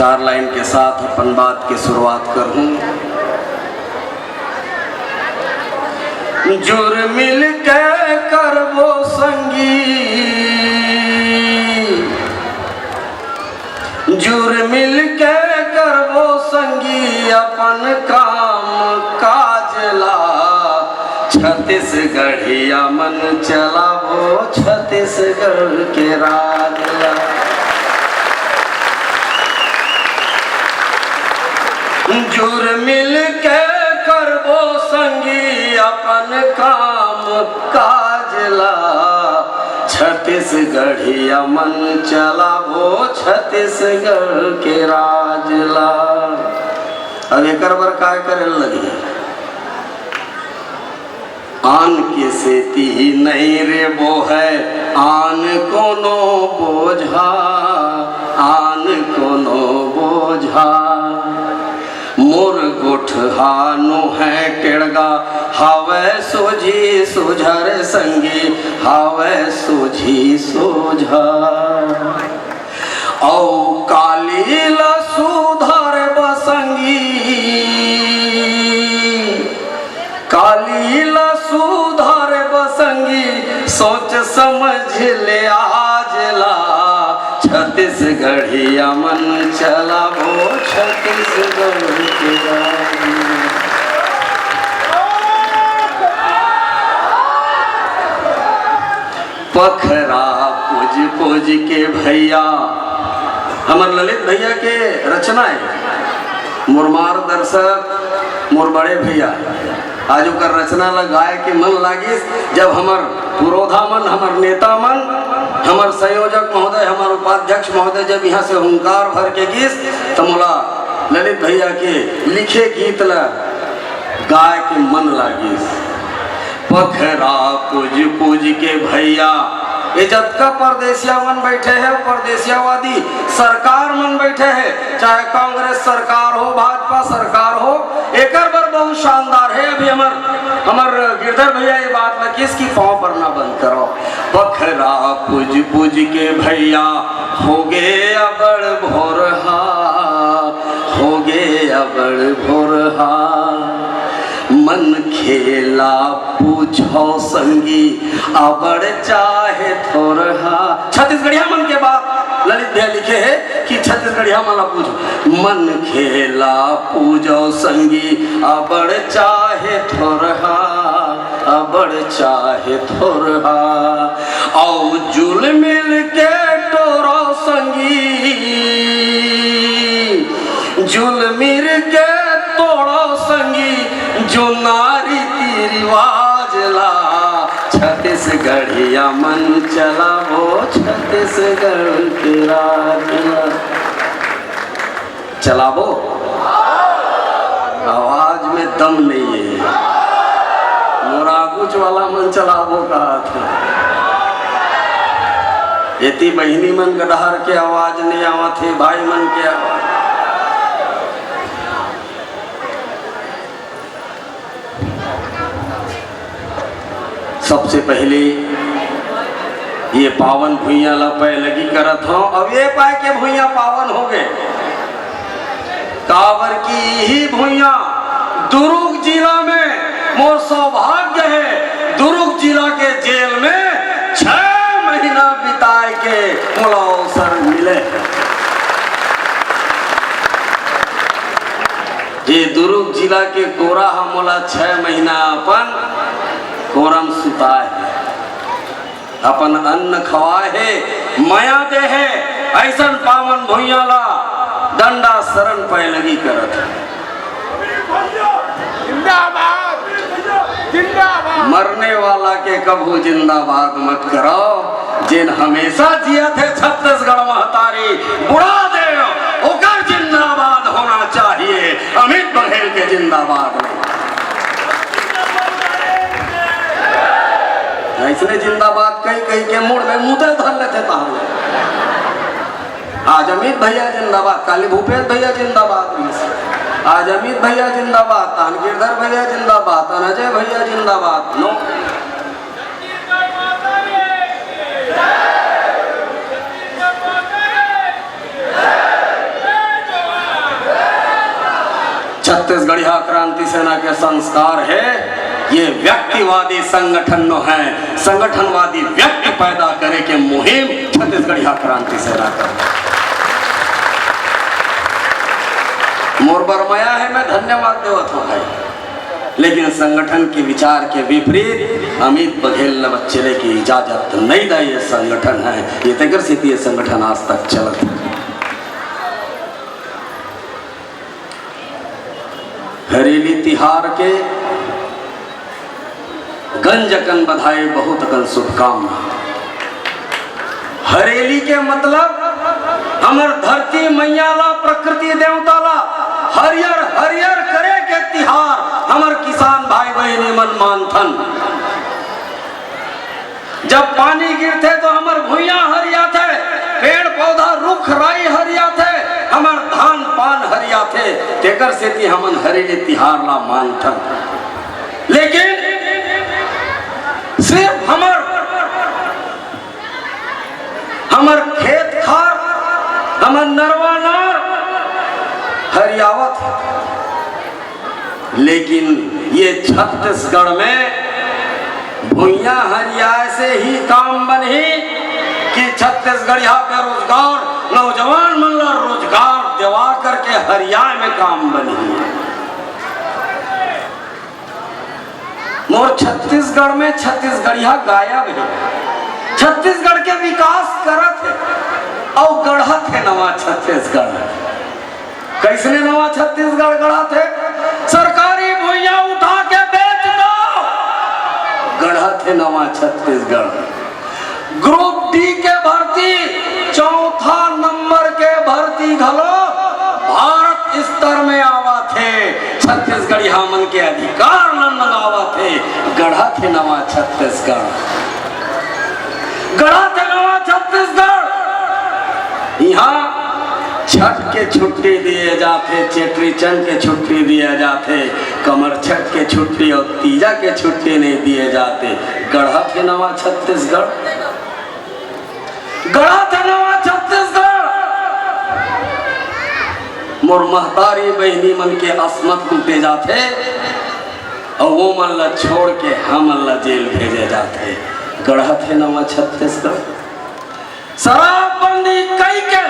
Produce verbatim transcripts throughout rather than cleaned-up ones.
चार लाइन के साथ अपन बात के शुरुआत करहूं। जुर मिल के करबो संगी, जुर मिल के करबो संगी अपन काम काज ला। छत्तीसगढ़िया मन चलाबो छत्तीसगढ़ के राज ला। जुर मिल के करबो संगी अपन काम काज ला। छत्तीसगढ़िया मन चलाबो छत्तीसगढ़ के राज ला। अब एकर बर काय करे लगही? आन के सेती नइ रे बोहय आन कोनो बोझा, आन कोनो बोझा। मोर गोठहा नोहय टेड़गा, हावय सोझी सोझा रे संगी, हावय सोझी सोझा। अउ काली ल सुधार बसंगी, काली ल सुधार बसंगी, सोच समझ ले आज ला। छत्तीसगढ़िया मन चलाबो छत्तीसगढ़ के राज। पखरा पूज पूज के भैया, हमर ललित भैया के रचना हे। मोर मार्गदर्शक, मोर बड़े भैया, आज ओकर रचना ल गाय के मन लागिस। जब हमर पुरोधा मन, हमर नेता मन, हमर संयोजक महोदय, हमर उपाध्यक्ष महोदय जब इहाँ से हुंकार भर के गिस, त मोला ललित भैया के लिखे गीत ल गाय के मन लागिस। पखरा पूज पूज के भैया, ये जतका परदेसिया मन बैठे हे, परदेसियावादी सरकार मन बैठे हे, चाहे कांग्रेस सरकार हो, भाजपा सरकार हो, एकर बर बहुत शानदार हे। अभी हमर, हमर गिरधर भैया ये बात ल किस की पाँव परना बंद करो। पखरा पूज पूज के भैया, होगे अबड़ भोरहा, होगे अबड़ भोरहा। मन खेला पूछो संगी, अबड़ चाहे थोरहा। छत्तीसगढ़िया मन के बात ललित भैया लिखे हे कि छत्तीसगढ़िया मन ला पूछो। मन खेला पूछो संगी, अबड़ चाहे थोरहा, अबड़ चाहे थोरहा। अउ जुल मिल के टोरो संगी, जुल मिल के टोरो संगी, जुन्ना रीति रिवाज ला। छत्तीसगढ़िया मन चलाबो छत्तीसगढ़ के राज ला। चलाबो? आवाज में दम नहीं हे। मोर आगूच वाला मन चलाबो कहा थे। एती बहिनी मन के डहर के आवाज नहीं आवत हे, भाई मन के आवाज। सबसे पहले ये पावन भुइयां ला पैलगी करत हंव। अब ये पाय के भुइयां पावन हो गए, काबर कि इही भुइयां दुरुग जिला में मोर सौभाग्य हे। दुरुग जिला के जेल में छह महीना बिताए के मोला अवसर मिले। ये दुरुग जिला के कोरा ह मोला छह महीना अपन कोरा म सुताए हे, अपन अन्न खवाए हे, मया दे हे। अइसन पावन भुइयां ला डंडा शरण पैलगी करत हे। जिंदाबाद, जिंदाबाद। मरने वाला के कभू जिंदाबाद मत करो, जेन हमेशा जियत हे छत्तीसगढ़ महतारी, बुढ़ा देव, ओकर जिंदाबाद होना चाहिए, अमित बघेल के जिंदाबाद नहीं। अइसने जिंदाबाद कहि कहि के मुड़ में मुदे धर लेथे तहां। आज अमित भैया जिंदाबाद, काली भूपेश भैया जिंदाबाद, आज अमित भैया जिंदाबाद, तहां गिरधर भैया जिंदाबाद, तहां अजय भैया जिंदाबाद। नो। छत्तीसगढ़िया क्रांति सेना के संस्कार हे, ये व्यक्तिवादी संगठन नो हे। संगठनवादी व्यक्ति पैदा करे के मुहिम छत्तीसगढ़िया क्रांति सेना का। मोर बरमया हे, मैं धन्यवाद देवत हों भाई, लेकिन संगठन के विचार के विपरीत अमित बघेल ल चले के इजाजत नहीं दा। ये संगठन हे, ये तेकर सेती ये संगठन आज तक चलत हे। हरेली तिहार के गंज अकन बधाई, बहुत अकन शुभकामना। हरेली के मतलब हमर धरती मैया ला, प्रकृति देवता ला हरियर हरियर करे के तिहार हमर किसान भाई बहिनी मन मानथन। जब पानी गिरथे तो हमर भुइयां हरियाथे, पेड़ पौधा रुख राई हरियाथे, हमर धान पान हरियाथे, तेकर सेती हमन हरेली तिहार ला मानथन। लेकिन सिर्फ हमर, हमर खेत खार, हमर नरवा नार हरियावत हे। लेकिन ये छत्तीसगढ़ में भुइयां हरियाए से ही काम बनही कि छत्तीसगढ़िया बेरोजगार नौजवान मन ला रोजगार देवा करके हरियाए में काम बनही? मोर छत्तीसगढ़ में छत्तीसगढ़िया गायब हे। छत्तीसगढ़ के विकास करत हे अउ गढ़त हे नवा छत्तीसगढ़। कइसने नवा छत्तीसगढ़ गढ़त हे? सरकारी भुइयां उठा के बेच दो, गढ़त हे नवा छत्तीसगढ़। ग्रुप डी के भर्ती, चौथा नंबर के भर्ती घलो भारत स्तर में आवत हे। छत्तीसगढ़िया मन के अधिकार ल नंगावत हे, गढ़त हे नवा छत्तीसगढ़। गढ़त हे नवा छत्तीसगढ़। इहां छठ के छुट्टी दिए जाथे, चेट्री चंद के छुट्टी दिए जाथे, कमर छठ के छुट्टी अउ तीजा के छुट्टी नहीं दिए जाथे। गढ़त हे नवा छत्तीसगढ़, गढ़त हे नवा छत्तीसगढ़। मोर महतारी बहिनी मन के असमत लूटे जाथे अउ वो मन ला छोड़ के हमन ला जेल भेजे जाथे। गढ़त हे नवा छत्तीसगढ़। शराबबंदी कई के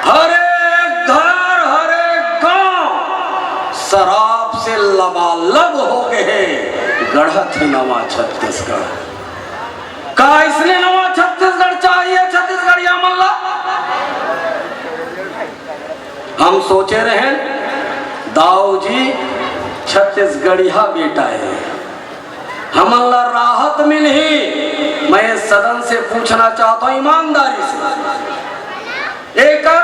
हर एक घर, हर एक गांव शराब से लबालब हो गए हे। गढ़त हे नवा छत्तीसगढ़। का इसने नवा छत्तीसगढ़ चाहिए छत्तीसगढ़िया मन ला? हम सोचे रहेन, दाऊ जी छत्तीसगढ़िया बेटा हे, हमन ला राहत मिलही। मैं सदन से पूछना चाहता हूं ईमानदारी से, एकर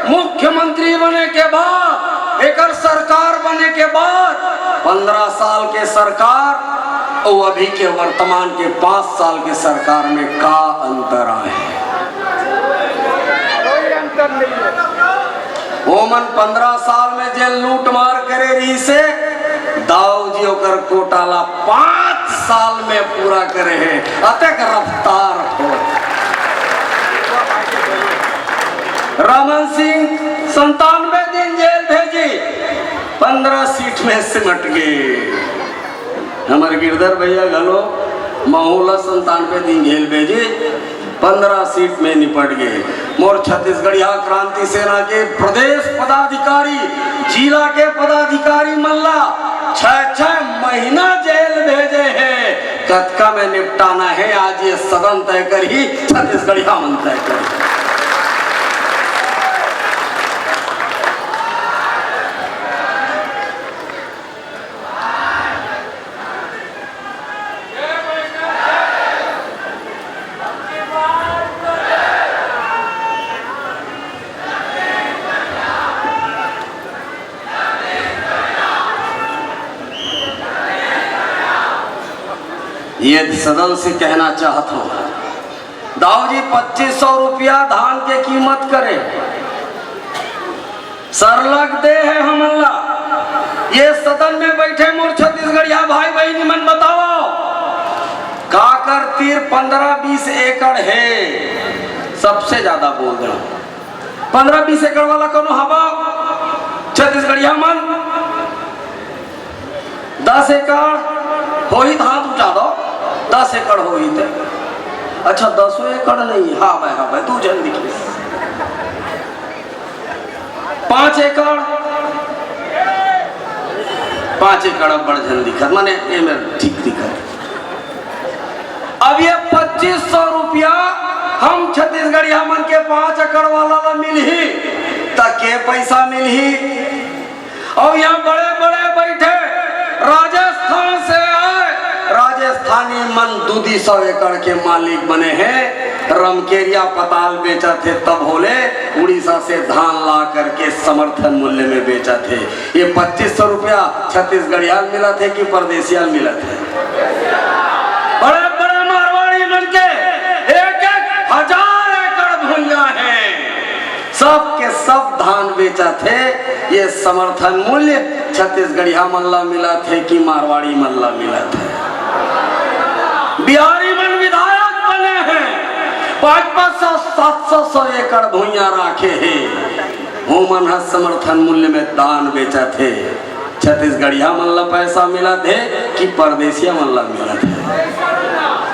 मुख्यमंत्री बने के बाद, एकर सरकार बने के बाद, पंद्रह साल के सरकार अउ अभी के वर्तमान के पांच साल के सरकार में का अंतर आए हे? कोई अंतर नहीं है। ओमन पंद्रह साल में जेन लूट मार करे रहिसे, दाऊ जी ओकर कोटा ला पांच साल में पूरा करे हे। अतेक रफ्तार हो। रमन सिंह संतानवे दिन जेल भेजी, पंद्रह सीट में सिमट गए। हमर गिरधर भैया घलो महू ला संतानवे दिन जेल भेजी, पंद्रह सीट में निपट गए। मोर छत्तीसगढ़िया क्रांति सेना के प्रदेश पदाधिकारी, जिला के पदाधिकारी मन ला छह छह महीना जेल भेजे हे। कतका में निपटाना हे, आज ये सदन तय करही, छत्तीसगढ़िया मन तय करही। ये सदन से कहना चाहत हूं, दाऊ जी, पच्चीस सौ रुपया धान के कीमत करे, सरलग दे हे हमन ला। ये सदन में बैठे मोर छत्तीसगढ़िया भाई बहिनी मन, बताओ, काकर तीर पंद्रह बीस एकड़ हे? सबसे ज्यादा बोल दे, पंद्रह बीस एकड़ वाला कोनो हवा छत्तीसगढ़िया मन? दस एकड़ होही, धान उठा दो, दस एकड़ होही ते। अच्छा, दसों एकड़ नहीं, हाँ भाई, हाँ भाई, दू झन दिखे। पाँच एकड़, पाँच एकड़ अब बड़ झन दिखत, माने एमे ठीक दिखत। अब ये पच्चीस सौ रुपया हम छत्तीसगढ़िया मन के पाँच एकड़ वाला ला मिलही, त के पैसा मिलही? अउ यहाँ बड़े-बड़े बइठे राजस्थान से आए, राजस्थानी मन दू दू सौ एकड़ के मालिक बने हे। रमकेरिया पताल बेचत हे, तभो ले उड़ीसा से धान ला करके समर्थन मूल्य में बेचत हे। ये पच्चीस सौ रुपया छत्तीसगढ़िया ल मिलत हे कि परदेसिया ल मिलत हे? बड़े-बड़े मारवाड़ी मन के एक एक हजार एकड़ भुइयां हे। सब के सब धान बेचत हे, ये समर्थन मूल्य छत्तीसगढ़िया मन ला मिलत हे कि मारवाड़ी मन ला मिलत हे? बिहारी मन विधायक बने हे, पाँच पाँच सौ, सात सौ, सौ एकड़ भुइयां राखे हे, ओमन ह समर्थन मूल्य में धान बेचत हे। छत्तीसगढ़िया मन ला पैसा मिलत हे कि परदेसिया मन ला मिलत हे?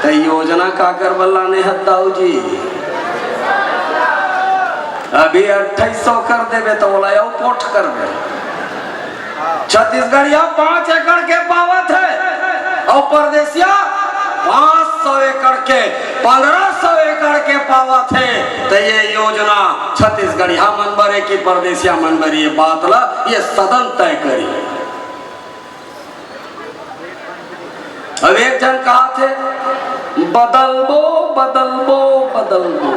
त योजना काकर बर लाने हस दाऊ जी? अभी अट्ठाईस सौ कर देबे त ओला अउ पोठ करबे। छत्तीसगढ़िया पाँच एकड़ के पावत हे अउ परदेसिया पाँच सौ एकड़ के, पन्द्रह सौ एकड़ के पावत हे। त ये योजना छत्तीसगढ़िया मन बर हे कि परदेसिया मन बर, ये बात ला ये सदन तय करी। अब एक झन कहाथे, "बदलबो, बदलबो, बदलबो।"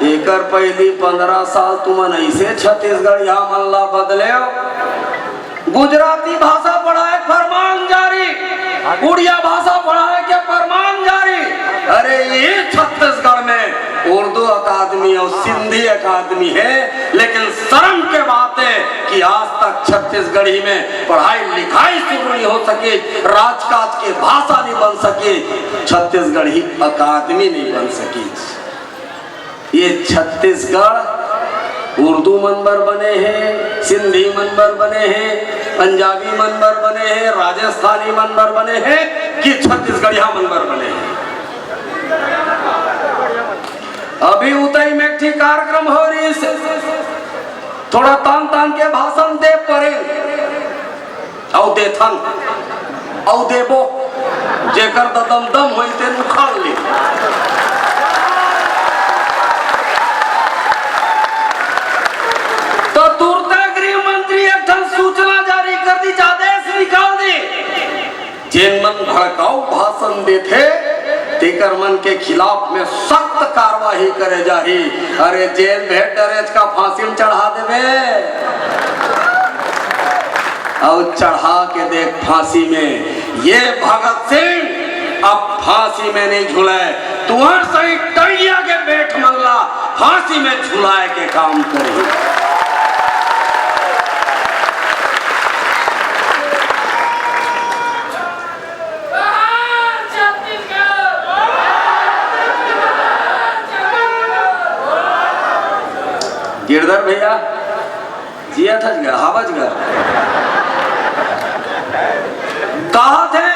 एकर पहिली पन्द्रह साल तुमन अइसे छत्तीसगढ़िया मन ला बदलेव। गुजराती भाषा पढ़ाए के फरमान जारी, उड़िया भाषा पढ़ाए के फरमान जारी। अरे, ये छत्तीसगढ़ में उर्दू अकादमी अउ सिंधी अकादमी हे, लेकिन शर्म के बात हे कि आज तक छत्तीसगढ़ी में पढ़ाई लिखाई शुरू नहीं हो सकी, राजकाज के भाषा नहीं बन सकी, छत्तीसगढ़ी अकादमी नहीं बन सकी। ये छत्तीसगढ़ उर्दू मन बर बने हे, सिंधी मन बर बने हे, पंजाबी मन बर बने हे, राजस्थानी मन बर बने हे कि छत्तीसगढ़िया मन बर बने हे? अभी उतई में एक ठी कार्यक्रम हो रहिस, थोड़ा तान तान के भाषण दे परेंव, अउ देथन, अउ देबो, जेकर ददम दम होई तेन उखाड़ ले। त तुरते गृह मंत्री एक ठन सूचना जारी कर दिस, आदेश निकाल दिस, जेन मन भड़काऊ भाषण देथे, तेकर मन के खिलाफ में सख्त कार्रवाई करे जाही। अरे, जेल भेज डरेच का, फांसी में चढ़ा देबे। अउ चढ़ा के देख फांसी में, ये भगत सिंह अब फांसी में नहीं झुले, तुंहर सही टंगिया के बेंट मन ला फांसी में झुलाए के काम करही। गिरधर भैया, जियत हस गा, हवस गा। कहाथे,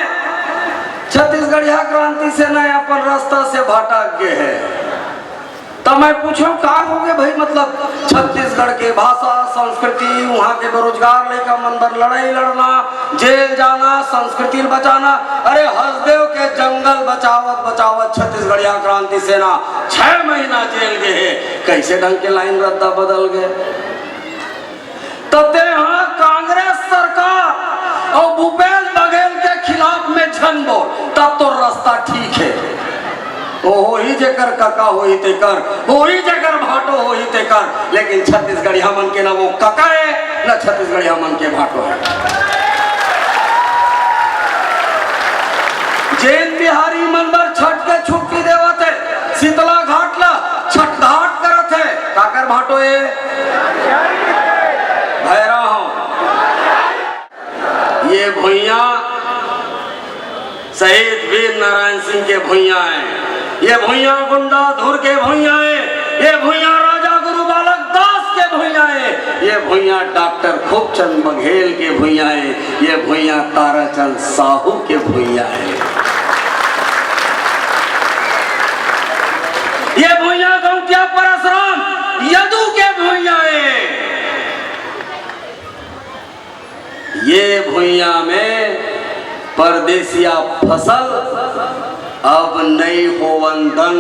छत्तीसगढ़िया क्रांति सेना अपन रास्ता से भटक गे हे। त मैं पूछों, का होगे भाई? मतलब, छत्तीसगढ़ के भाषा, संस्कृति, उहाँ के बेरोजगार लइका मन बर लड़ाई लड़ना, जेल जाना, संस्कृति ल बचाना। अरे, हसदेव के जंगल बचावत बचावत छत्तीसगढ़िया क्रांति सेना छह महीना जेल गे हे। कइसे ढंग के लाइन रद्दा बदल गे? त तेंहा कांग्रेस सरकार अउ भूपेश बघेल के खिलाफ में झन बोल, तब तोर रास्ता ठीक हे। ओ होही जेकर कका होही तेकर, होही जेकर भांटो होही तेकर, लेकिन छत्तीसगढ़िया मन के ना वो कका हे, ना छत्तीसगढ़िया मन के भांटो हे। जेन बिहारी मन बर छठ के छुट्टी देवत हे, शीतला घाट ला छठ घाट करत हे, काकर भांटो हे? भैरा हो। ये भुइयां शहीद वीर नारायण सिंह के भुइयां हे, ये भुइयां गुंडा धुर के भुइयां हे, ये भुइयां राजा गुरु बालक दास के भुइयां हे, ये भुइयां डॉक्टर खूबचंद बघेल के भुइयां हे, ये भुइयां ताराचंद साहू के भुइयां हे, ये भुइयां गौंटिया परसराम यदु के भुइयां हे। ये भुइयां में परदेसिया फसल अब नइ होवन दन।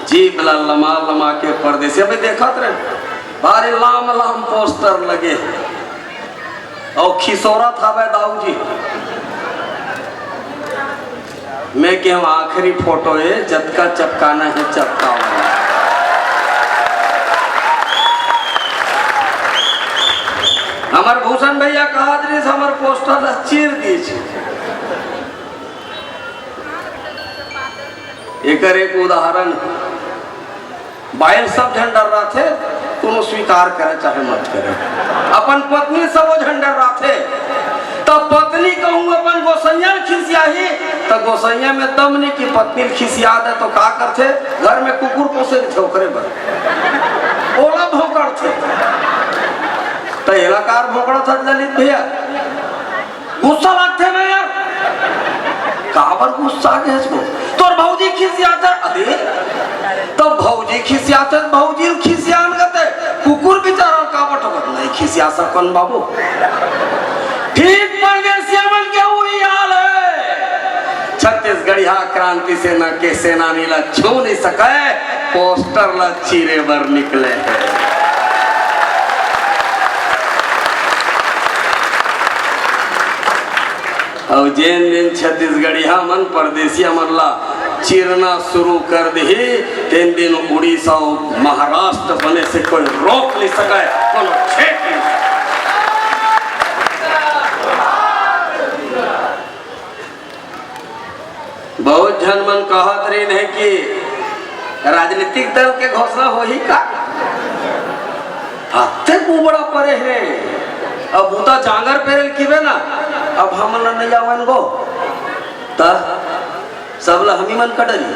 जीभ ला लमा लमा के परदेसिया में देखत रहे, भारी लाम लाम पोस्टर लगे। अउ खिसोरत हवय दाऊ जी। मैं केहेंव आखिरी फोटो ए, जतका चपकाना हे चपकाओ। हमर भूषण भैया कहत रहिस, हमर पोस्टर ला चीर दीस। एकर एक उदाहरण, बाइल सब झन डर्राथे, कोनो स्वीकार करे चाहे मत करे, अपन पत्नी सब वो झन डर्राथे। त पत्नी कहूं अपन गोसैया ल खिसियाही, त गोसैया में दम नहीं कि पत्नी ल खिसिया दे, तो का करथे? घर में कुकुर पोसे रहिथे, ओकरे बर ओला भोंकड़थे। त एला कार भोंकड़त हस ललित भैया? गुस्सा लागथे ना यार, काबर गुस्सा गेस को? तोर भौजी खिसियाथे, अरे, तो भौजी खिसियाथे, भौजी ल खिसियान कथे, कुकुर बेचारा ल काबर ठोकत? नहीं खिसिया सकन बाबू। ठीक परदेसिया मन के उही हाल हे। छत्तीसगढ़िया क्रांति सेना के सेनानी ला छू नहीं सकय, पोस्टर ला चीरे बर निकले हे। अउ जेन दिन छत्तीसगढ़िया मन परदेसिया मन ला चीरना शुरू कर दिही, तेन दिन उड़ीसा अउ महाराष्ट्र बने से कोई रोक नहीं सकय, कोनो छेक नहीं सकय। बहुत झन मन कहत रहिन हे कि राजनीतिक दल के घोषणा होही का? अतेक उबड़ा परे हे, अब बूता जांगर पेरे ल किबे ना, अब हमन ल नइ आवन गो, त सब ल हमी मन का डरी।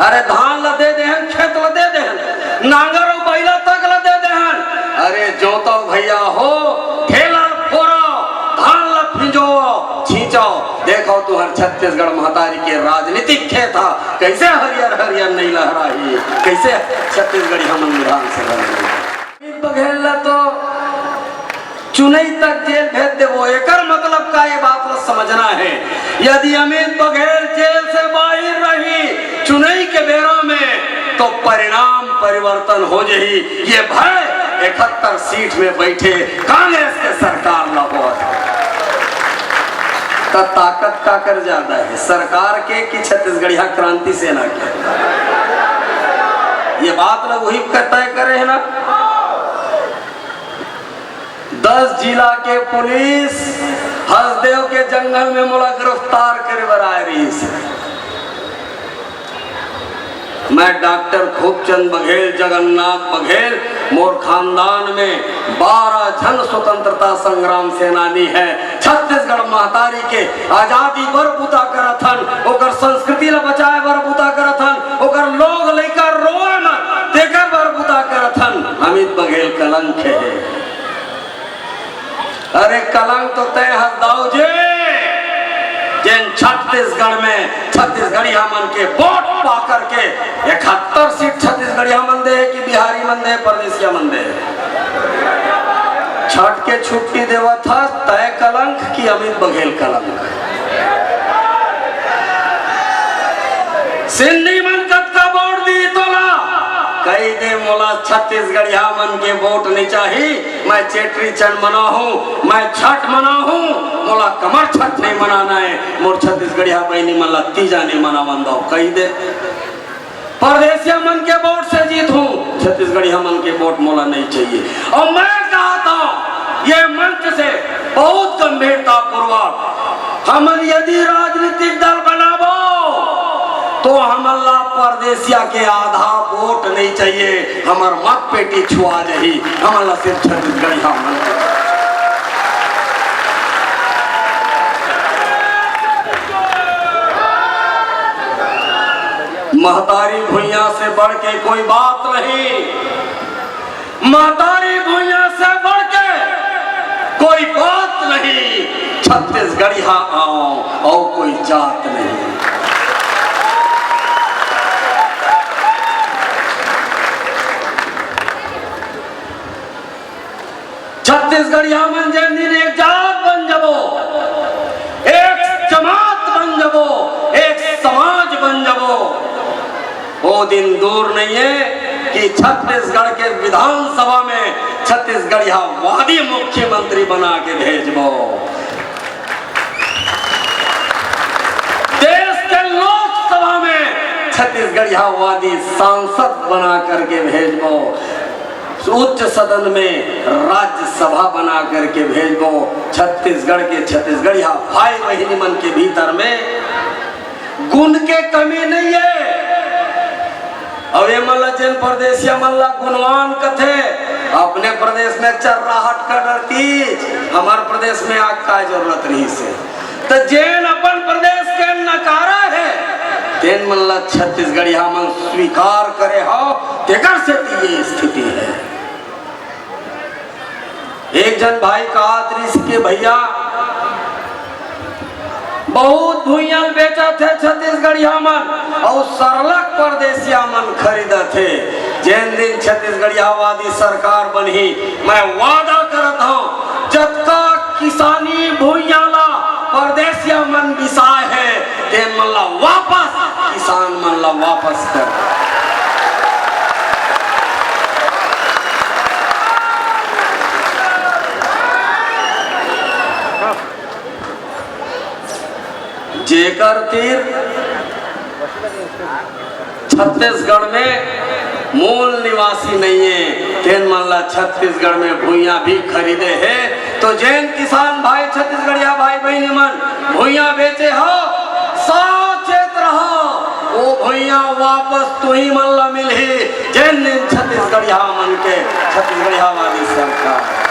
अरे धान ल दे देहन, खेत ल दे देहन, नांगर अउ बइला तक ल दे देहन। अरे जोतव भैया हो, ठेला ल फोरव, धान ल फिंजोवव, छींचव, देखव तुंहर छत्तीसगढ़ महतारी के राजनीतिक खेत ह कइसे हरियर हरियर नइ लहराही, कइसे छत्तीसगढ़िया मन विधानसभा में। अमित बघेल ला तो चुनई तक जेल भेज देबो। एकर मतलब का, ये बात ला समझना हे। यदि अमित बघेल जेल से बाहिर रही चुनई के बेरा में, तो परिणाम परिवर्तन हो जही। ये भय इकहत्तर सीट में बैठे कांग्रेस के सरकार ला होवत हे। त ताकत काकर ज्यादा हे, सरकार के कि छत्तीसगढ़िया क्रांति सेना के? ये बात ला उही तय करे हे ना। दस जिला के पुलिस हसदेव के जंगल में मोला गिरफ्तार करे बर आए रहिस। मैं डॉक्टर खूबचंद बघेल, जगन्नाथ बघेल, मोर खानदान में बारह झन स्वतंत्रता संग्राम सेनानी हे। छत्तीसगढ़ महतारी के आजादी बर बूता करत हन, ओकर संस्कृति ला बचाए बर बूता करत हन, ओकर लोग लइका रोए मत, तेकर बर बूता करत हन। अमित बघेल कलंक हे। अरे कलंक तो तय हस दाऊ जी, जेन छत्तीसगढ़ में छत्तीसगढ़िया मन के वोट पा करके इकहत्तर सीट छत्तीसगढ़िया मन दे कि बिहारी मन दे, परदेसिया मन दे। छठ के छुट्टी देवत हस, तय कलंक कि अमित बघेल कलंक? सिंधी मन कतका वोट दी तोला? कहि दे, मोला छत्तीसगढ़िया मन के वोट नइ चाही। मैं चेट्री चंड मनाहूं, मैं छठ मनाहूं, मोला कमर छठ नइ मनाना हे। मोर छत्तीसगढ़िया बहिनी मन ला तीजा नइ मनावन दव, कहि दे। परदेसिया मन के वोट से जीतहूं, छत्तीसगढ़िया मन के वोट मोला नइ चाहिए। अउ मैं कहत हंव, ये मंच से बहुत गंभीरतापूर्वक, हमन यदि राजनीतिक दल बनाबो, तो हमन ला परदेसिया के आधा वोट नइ चाहिए, हमर मत पेटी छुआ जही, हमन ला सिर्फ छत्तीसगढ़िया मन चाहिए। महतारी भुइयां से बढ़ के कोई बात नहीं, महतारी भुइयां से बढ़ के कोई बात नहीं। छत्तीसगढ़िया आंव अउ कोई जात नहीं। छत्तीसगढ़िया मन जेन दिन एक जात बन जबो, एक जमात बन जबो, एक समाज बन जबो, वो दिन दूर नहीं है कि छत्तीसगढ़ के विधानसभा में छत्तीसगढ़ियावादी मुख्यमंत्री बना के भेजबो। देश के लोकसभा में छत्तीसगढ़ियावादी सांसद बना करके भेजबो। उच्च सदन में राज्यसभा बना करके भेजबो। छत्तीसगढ़ के छत्तीसगढ़िया भाई बहिनी मन के भीतर में गुण के कमी नहीं है। अउ ये मन ला जेन परदेसिया मन ला गुणवान कथे, अपने प्रदेश में चर्राहट कर डरतीस, हमर प्रदेश में आके का जरूरत रहिसे। त जेन अपन प्रदेश के नकारा है, तेन मन ला छत्तीसगढ़िया मन स्वीकार करे हव, तेकर सेती ये स्थिति है। एक झन भाई कहत रिहिस के भैया, बहुत भुइयां ल बेचत हे छत्तीसगढ़िया मन, अउ सरलग परदेसिया मन खरीदत हे। जेन दिन छत्तीसगढ़ियावादी सरकार बनही, मैं वादा करत हंव, जतका किसानी भुइयां ला परदेसिया मन बिसाए हे, तेन मन ला वापस, किसान मन ला वापस कर। जेकर तीर छत्तीसगढ़ में मूल निवासी नहीं है, तेन मन ला छत्तीसगढ़ में भुइयां भी खरीदे हे। तो जेन किसान भाई, छत्तीसगढ़िया भाई बहिनी मन भुइयां बेचे हो, सावचेत रहो, वो भुइयां वापस तुही मन ला मिलही, जेन दिन छत्तीसगढ़िया मन के, छत्तीसगढ़ियावादी सरकार।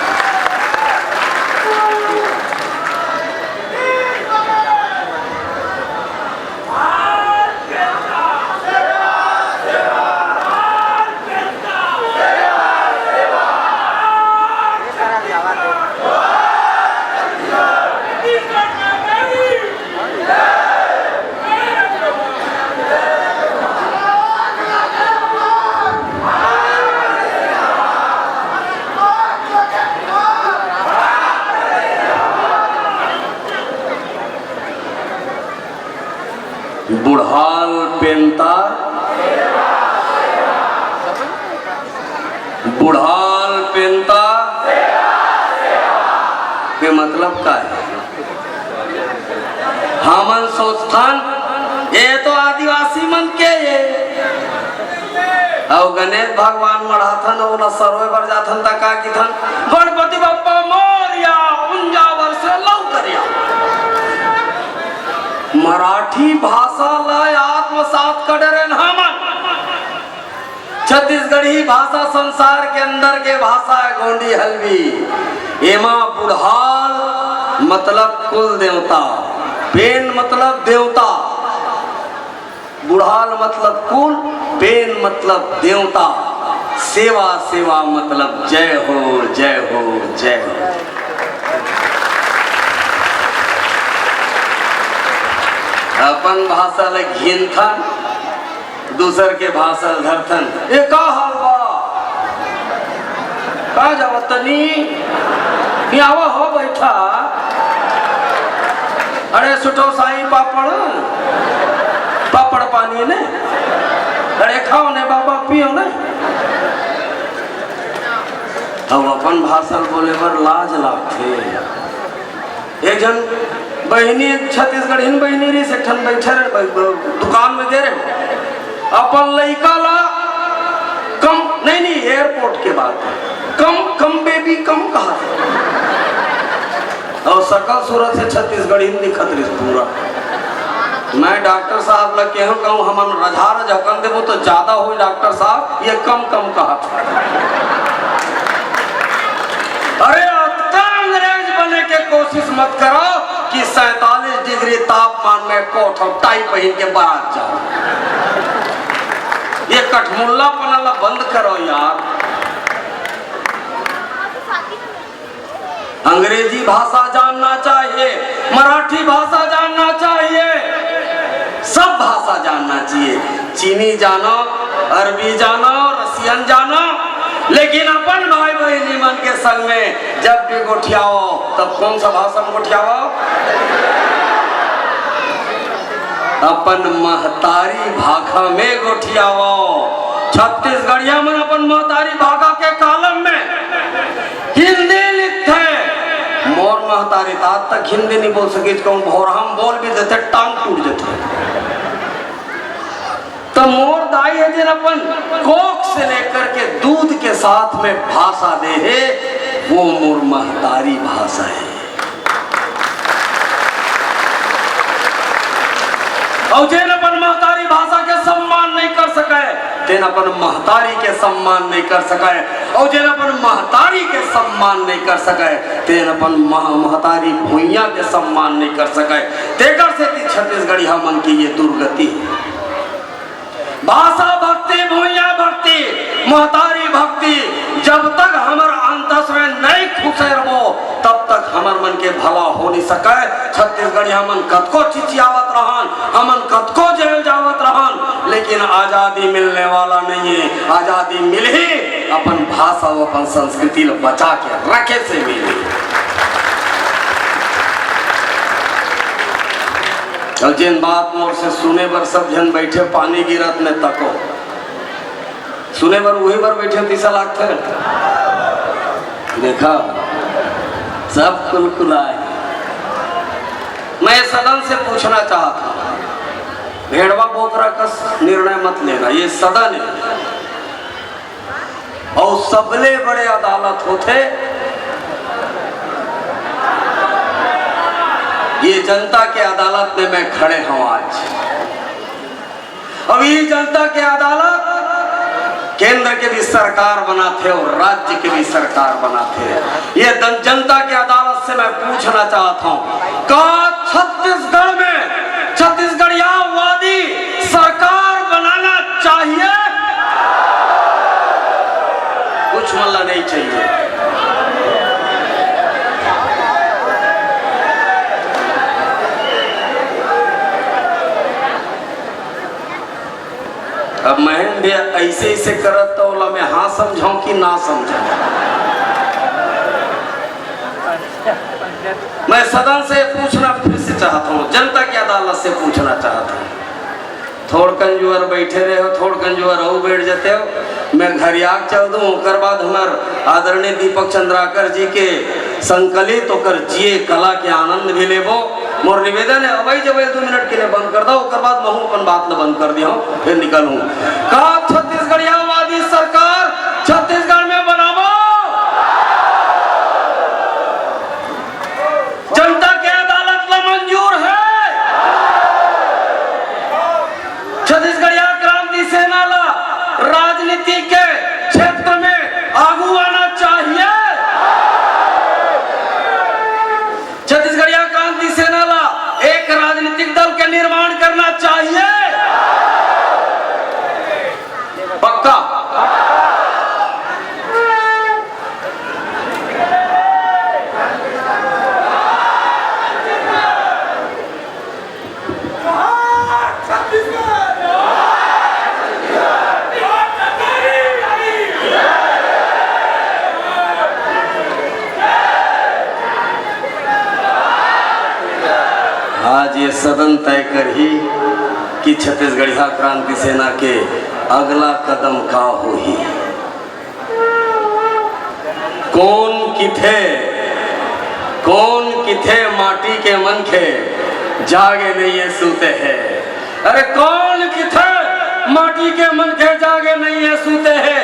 बुढ़ाल पेंता, बुढ़ाल पेंता के मतलब का है? हमन सोचथन, ये तो आदिवासी मन के ये। अउ गणेश भगवान मढ़ाथन, ओला सरोय बर जाथन, त का किथन, "गणपति बप्पा मोरया, उंजावर से लौटरया।" मराठी भाषा ला आत्मसात करे रेन हमन। छत्तीसगढ़ी भाषा संसार के अंदर के भाषा है, गोंडी हल्बी। एमा बुढ़ाल मतलब कुल देवता, पेन मतलब देवता। बुढ़ाल मतलब कुल, पेन मतलब देवता। सेवा, सेवा मतलब जय हो, जय हो, जय हो। अपन भाषा ले घिनथन, दूसर के भाषा ल धरथन। ए, का हाल बा? का जावत तनी? नियावा हो बैठा। अरे सुटो साई पापड़, पापड़ पानी ने। अरे खाओ ने बाबा, पियो ने। अब अपन भाषा ल बोले बर लाज लागथे। एक झन बहिनी, छत्तीसगढ़िन बहिनी रहिस, एक ठन बइठे रहे, ब-, ब-, दुकान में गे रहे। अपन लइका ला कम, नहीं, नहीं, एयरपोर्ट के बात है, कम, कम बेबी, कम कहा। अउ सकल सूरत से छत्तीसगढ़िन दिखत रहिस पूरा। मैं डॉक्टर साहब ला केहूं कहूं, हमन रझा रझ हकन देबो तो ज्यादा होई डॉक्टर साहब, ये कम कम कहत। अरे, अतना अंग्रेज बने के कोशिश मत करो कि सैंतालीस डिग्री तापमान में कोट और टाई पहिन के बारात जाओ। ये कठमुल्लापना ला बंद करो यार। अंग्रेजी भाषा जानना चाहिए, मराठी भाषा जानना चाहिए, सब भाषा जानना चाहिए। चीनी जानो, अरबी जानो, रसियन जानो, लेकिन अपन भाई बहिनी मन के संग में जब भी गोठियाओ, तब कौन सा भाषा में गोठियाओ? अपन महतारी भाखा में गोठियाओ। छत्तीसगढ़िया मन अपन महतारी भाखा के कालम में हिंदी लिखथे। मोर महतारी त आज तक हिंदी नहीं बोल सकिस, कहूँ भोरहा म बोल भी देथे, टांग टूट जथे। तो मोर दाई हे जेन अपन कोख से लेकर के दूध के साथ में भाषा दे हे, वो मोर महतारी भाषा हे। अउ जेन अपन महतारी भाषा के सम्मान नहीं कर सकय, तेन अपन महतारी के सम्मान नहीं कर सकय, अउ जेन अपन महतारी के सम्मान नहीं कर सकय, तेन अपन मह-, महतारी भुइयां के सम्मान नहीं कर सकय। तेकर सेती छत्तीसगढ़िया मन के ये दुर्गति हे। भाषा भक्ति, भुइयां भक्ति, महतारी भक्ति जब तक हमर अंतस में नहीं खुसेरबो, तब तक हमर मन के भला हो नहीं सकय। छत्तीसगढ़िया मन कतको चिचियावत रहन, हमन कतको जेल जावत रहन, लेकिन आजादी मिलने वाला नहीं है। आजादी मिलही, अपन भाषा अउ अपन संस्कृति ल बचा के रखे से मिलही। अउ जेन बात मोर से सुने बर सब झन बैठे, पानी गिरत में तको, सुने बर उही बर बैठे तइसा लागथे। देखा, सब कुलकुलाए। मैं सदन से पूछना चाहत हूँ, भेड़वा बोकरा कस निर्णय मत लेना, ये सदन है। अउ सबले बड़े अदालत होथे ये जनता के अदालत में मैं खड़े हूँ आज। अब ये जनता के अदालत केंद्र के भी सरकार बनाथे अउ राज्य के भी सरकार बनाथे। ये दन-, जनता के अदालत से मैं पूछना चाहता हूँ, का छत्तीसगढ़ में छत्तीसगढ़ियावादी सरकार बनाना चाहिए? कुछ मल्ला नहीं चाहिए। अब मैं भी ऐसे ऐसे करत तो ओला मैं हाँ समझाऊं कि ना समझाऊं? मैं सदन से पूछना फिर से चाहता हूँ, जनता की अदालत से पूछना चाहता हूँ। थोड़कन जुअर बैठे रहे हो, थोड़कन जुअर अउ बैठ जाते हो। मैं घर आग चल दूं, ओकर बाद हमर आदरणीय दीपक चंद्राकर जी के संकलित ओकर जिए कला के आनंद भी लेबो। मोर निवेदन है, अबई जबई दू मिनट के लिए बंद कर दो, ओकर बाद महू अपन बात ल बंद कर दिया हूँ, फिर निकलूँ। का छत्तीसगढ़ियावादी सरकार छत्तीसगढ़ में बनाबो? जनता के अदालत ला मंजूर है? छत्तीसगढ़िया क्रांति सेना ला राजनीति के क्षेत्र में आगू आना चाहिए। छत्तीसगढ़िया क्रांति सेना ला एक राजनीतिक दल के निर्माण करना चाहिए। पक्का? आज ये सदन तय करही कि छत्तीसगढ़िया क्रांति सेना के अगला कदम का होही। कोन किथे, कोन किथे माटी के मनखे जागे नइये सूते हे। अरे कोन किथे माटी के मनखे जागे नइये सूते हे।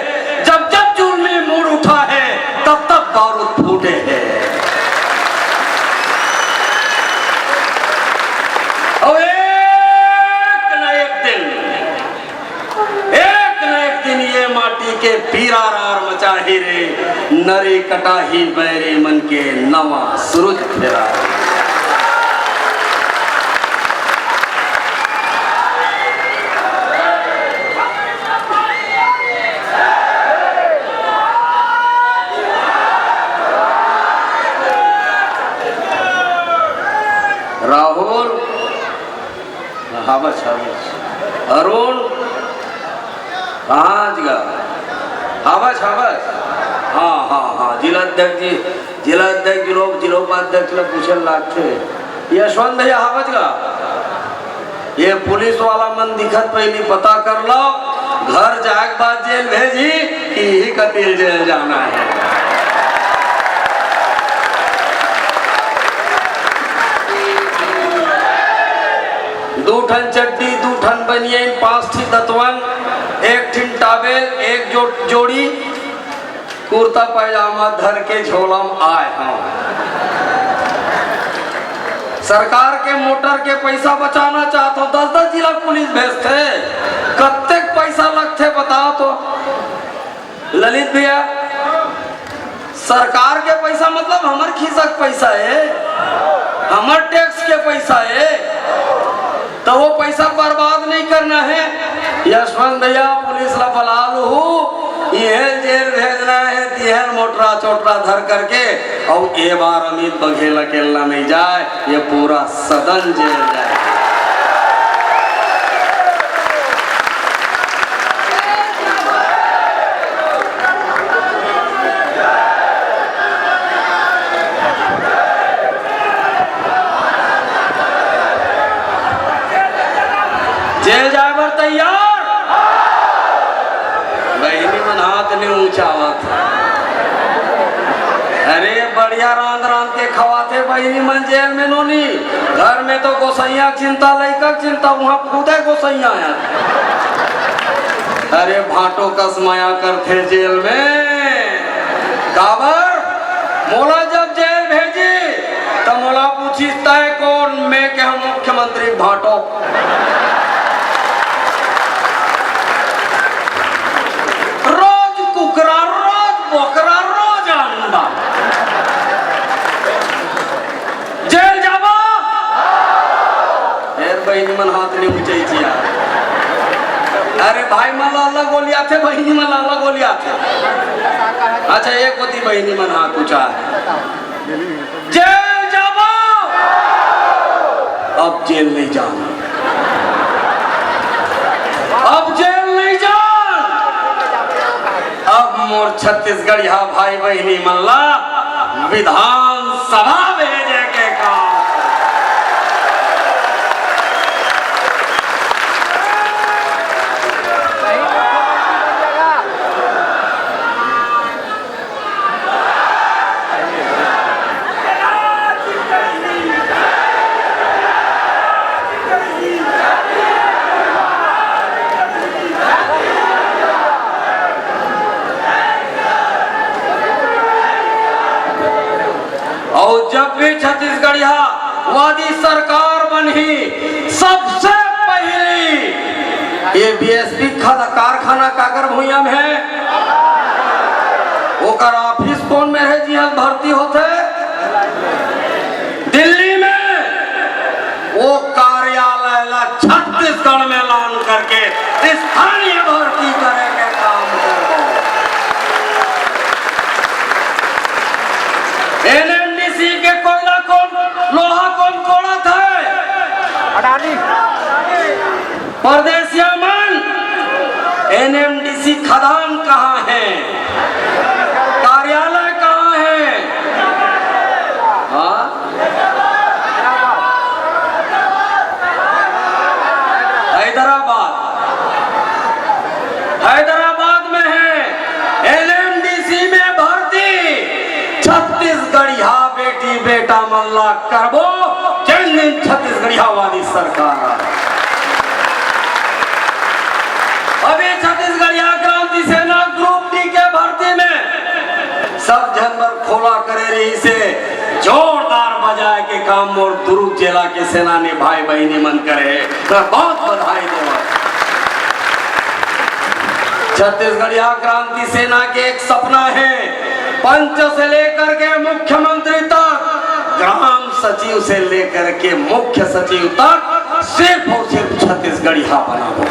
जब जब जुल्मी मूड उठा हे, तब तब बारूद फूटे हे। अउ एक न एक दिन एक न एक दिन ये माटी के पीरा रार मचाही रे, नरी कटाही बैरी मन के नवा सुरुज फेरा। हावस, हावस। हाँ, हाँ, हाँ, जिला अध्यक्ष जी, जिला अध्यक्ष जी लोग, जिला उपाध्यक्ष ला पूछे लागथे। यशवंत भैया हावस गा? ये पुलिस वाला मन दिखत, पहिली पता कर लो, घर जाए के बाद जेल भेजी कि इही कतिर जेल जाना है। दू ठन चड्डी, दू ठन बनियान, पांच ठी दतवन, एक ठिन टावेल, एक जो-, जोड़ी कुर्ता पैजामा धर के झोला म आए हंव। सरकार के मोटर के पैसा बचाना चाहत हंव। दस दस जिला पुलिस भेजथे, कतेक पैसा लगथे बताओ तो ललित भैया। सरकार के पैसा मतलब हमर खिस्सा के पैसा हे, हमर टैक्स के पैसा हे, त वो पैसा बर्बाद नहीं करना हे। यशवंत भैया, पुलिस ला बला लूहू, इहेल जेल भेजना हे, तिहेल मोटरा चोटरा धर करके। अउ ए बार अमित बघेल अकेला नहीं जाए, ये पूरा सदन जेल जाए। जेल जाए बर तैयार? बहिनी मन हाथ नहीं ऊंचावत। अरे, बढ़िया रांध रांध के खवाथे बहिनी मन जेल में नोनी। घर में तो गोसैया के चिंता, लइका के चिंता, उहाँ खुदे गोसैया आया। अरे, भांटो कस मया करथे जेल में। काबर? मोला जब जेल भेजी, त मोला पूछिस, "तय कोन?" मैं कहा, "मुख्यमंत्री भांटो।" रोज कुकरा, रोज बोकरा, रोज अंडा। जेल जाबो? फेर बहिनी मन हाथ नहीं ऊंचाई किया। अरे भाई मन ला अलग गोली आथे, बहिनी मन ला अलग गोली आथे। अच्छा, एक होती बहिनी मन हाथ ऊंचा है। जेल जाबो? अब जेल नहीं जाना, अब जेल नहीं जान। अब मोर छत्तीसगढ़िया भाई बहिनी मन ला विधानसभा भेजे के काम। अउ जब भी छत्तीसगढ़िया वादी सरकार बनही, सबसे पहिली ये बीएसपी खद-, कारखाना काकर भुइयां में हे, ओकर ऑफिस कोन में हे, जिहां भर्ती होथे? दिल्ली में। वो कार्यालय ला छत्तीसगढ़ में लान करके स्थानीय भर्ती करे के काम करबो। एनएमडीसी के कोयला कोन, लोहा कोन कोड़त हे? अडानी। परदेसिया मन, एनएमडीसी खदान कहाँ हे? कार्यालय कहाँ हे? हाँ? हैदराबाद, हैदराबाद में हे। एनएमडीसी में भर्ती छत्तीसगढ़िया बेटी बेटा मन ला करबो, जेन दिन छत्तीसगढ़िया वाली सरकार आए। अभी छत्तीसगढ़िया क्रांति सेना ग्रुप डी के भर्ती में सब झन बर खोला करे रहिसे, जोरदार बजाए के काम मोर दुर्ग जिला के सेनानी भाई बहिनी मन करे हे, मैं बहुत बधाई देवत। छत्तीसगढ़िया क्रांति सेना के एक सपना हे, पंच से लेकर के मुख्यमंत्री तक, ग्राम सचिव से लेकर के मुख्य सचिव तक सिर्फ और सिर्फ छत्तीसगढ़िया बनाबो।